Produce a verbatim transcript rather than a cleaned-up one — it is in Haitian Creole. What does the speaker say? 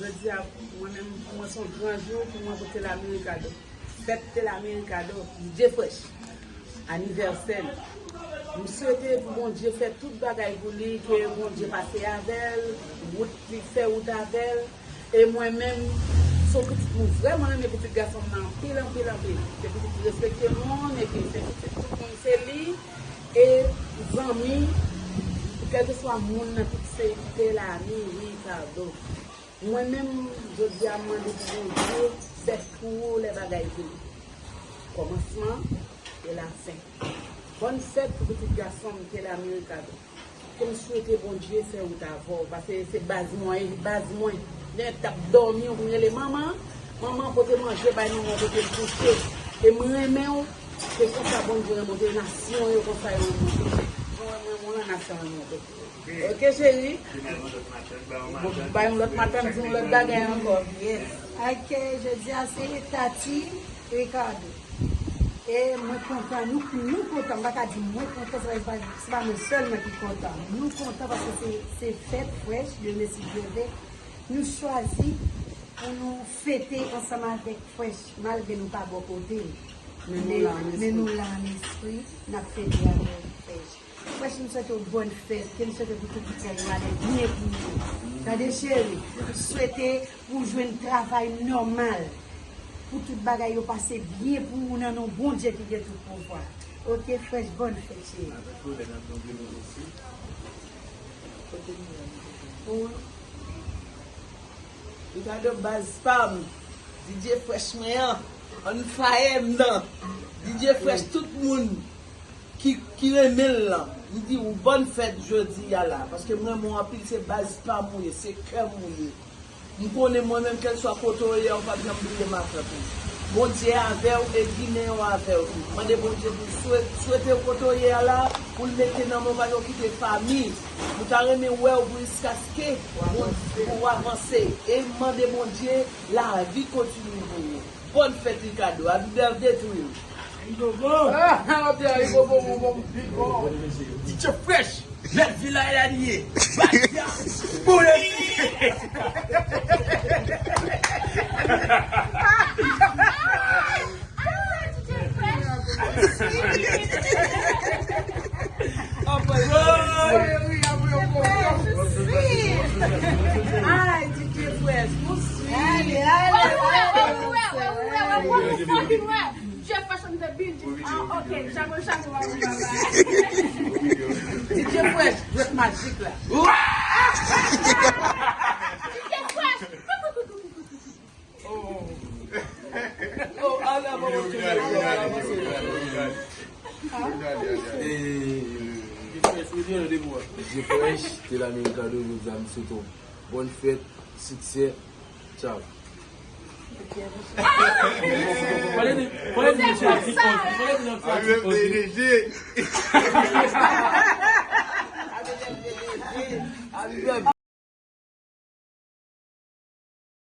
Jodi a, mwen menm, pou mwen, se yon gran jou pou mwen, pou Telamirikado. Fèt Telamirikado, D J Fresh, anivèsè l. M swete pou Bondye fè tout bagay pou li, ke Bondye pase avè l, wout li fè wout avè l. E mwen menm, se yon pitit mwen vrèman renmen pitit gason m nan anpil, anpil, anpil. Se pitit ki respekte moun, epi se pitit tout moun, se li. E zanmi, kèlkeswa moun nan tout se Telamirikado. Mwen menm, jodi a, m mande pou Bondye fè tou lè bagay vini. Kòmansman e lafen. Bòn fèt pou pitit gason m, Telamirikado. Ke m swete Bondye fè wout avè w, paske se baz mwen, baz mwen. Lè t ap dòmi, ou vin rele manman, manman pote manje bay manman, pote l kouche. E m renmen w, se konsa Bondye renmen w, se nasyon yo konsa yo renmen w. Jan w renmen mwen an, nasyon renmen w. Ok, cheri. Bay yon lòt maten, di yon lòt bagay ankò. Yes. Ok, jodi a se Tati Ricardo. E mwen kontan, nou, nou kontan, m pa ka di mwen kontan, se pa, se pa mwen sèlman ki kontan. Nou kontan paske se, se fèt Fresh, Dieu merci, Dieu ve. Nou chwazi pou nou fete ansanm avèk Fresh, malgre nou pa bò kote l. Men nou la an espri. Men nou la an espri, n ap fete avèk Fresh. Fresh, m swete w bòn fèt, ke m swete pou tout bagay yo ale byen pou ou. Tande cheri, m swete pou w jwenn travay nòmal, pou tout bagay yo pase byen pou ou nan non Bondye ki gen tout pouvwa. Ok, Fresh, bòn fèt, cheri. Avèk flè n ap mande nou osi. Kote nou ye? Ou Ricardo baz pa m, D J Fresh mwen an, on fire m nan. D J Fresh, tout moun ki, ki renmen l lan, m di w bòn fèt jodi a la, paske m renmen w anpil, se baz pa m ou ye, se kè m ou ye. M konnen mwen menm, kèlswa kote w ye a, ou p ap janm bliye matant ou. Bondye avè w e Ginen yo avè w tou. Mande Bondye pou l swe-, swete w kote w ye a la, pou l mete nan men w, pa yo kite fami. Nou ta renmen wè w pou jiskaske pou, pou w avanse. E mande Bondye lavi kontinye pou ou. Bòn fèt Ricardo, happy birthday to you. Ribobo! Ah, happy Ribobo, bon, bon, bon. D J Fresh, Bèl Vila e la li ye. Bastia, Boulevard. Ay, D J Fresh, nou swiv. Ale, ale, ale. D J Fresh, ann fè building. Ah, ok. Chapo, chapo, chapo. D J Fresh, jwèt majik la. D J Fresh. Oh, oh, oh. Oh, ala, bon, bon, bon, bon, bon, bon. D J Fresh, Telamirikado, jodi a, m swete w bòn fèt, siksè. Tchaw. Fòlè di, fòlè di mesye a ti pòz, fòlè di nan ti pòz.